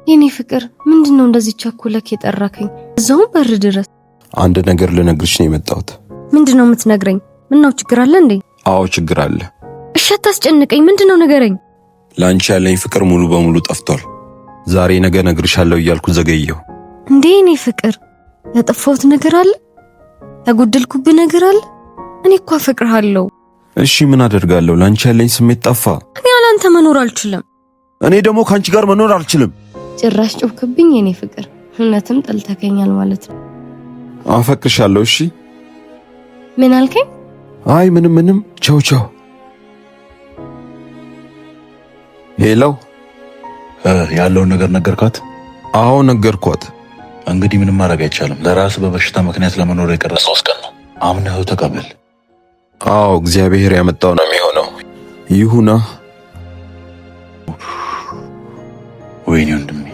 የኔ ፍቅር ምንድን ነው እንደዚህ ቸኩለክ የጠራከኝ? እዛውም በር ድረስ። አንድ ነገር ልነግርሽ ነው የመጣሁት። ምንድን ነው የምትነግረኝ? ምነው ችግር አለ እንዴ? አዎ ችግር አለ። እሺ አታስጨንቀኝ። ምንድን ነው ንገረኝ። ለአንቺ ያለኝ ፍቅር ሙሉ በሙሉ ጠፍቷል። ዛሬ ነገ እነግርሻለሁ እያልኩ ዘገየሁ። እንዴ የኔ ፍቅር ያጠፋሁት ነገር አለ? ያጎደልኩብህ ነገር አለ? እኔ እኮ አፈቅርሃለሁ። እሺ ምን አደርጋለሁ? ለአንቺ ያለኝ ስሜት ጠፋ። እኔ ያላንተ መኖር አልችልም። እኔ ደግሞ ከአንቺ ጋር መኖር አልችልም። ጭራሽ ጮክብኝ የኔ ፍቅር። እውነትም ጠልተከኛል ማለት ነው። አፈቅርሻለሁ። እሺ ምን አልከኝ? አይ ምንም ምንም። ቻው ቻው። Hello፣ ያለውን ነገር ነገርካት? አዎ ነገርኳት። እንግዲህ ምንም ማድረግ አይቻልም። ለራስ በበሽታ ምክንያት ለመኖር የቀረ 3 ቀን ነው። አምነህ ተቀበል። አዎ እግዚአብሔር ያመጣው ነው የሚሆነው። ይሁና። ወይኔ ወንድሜ።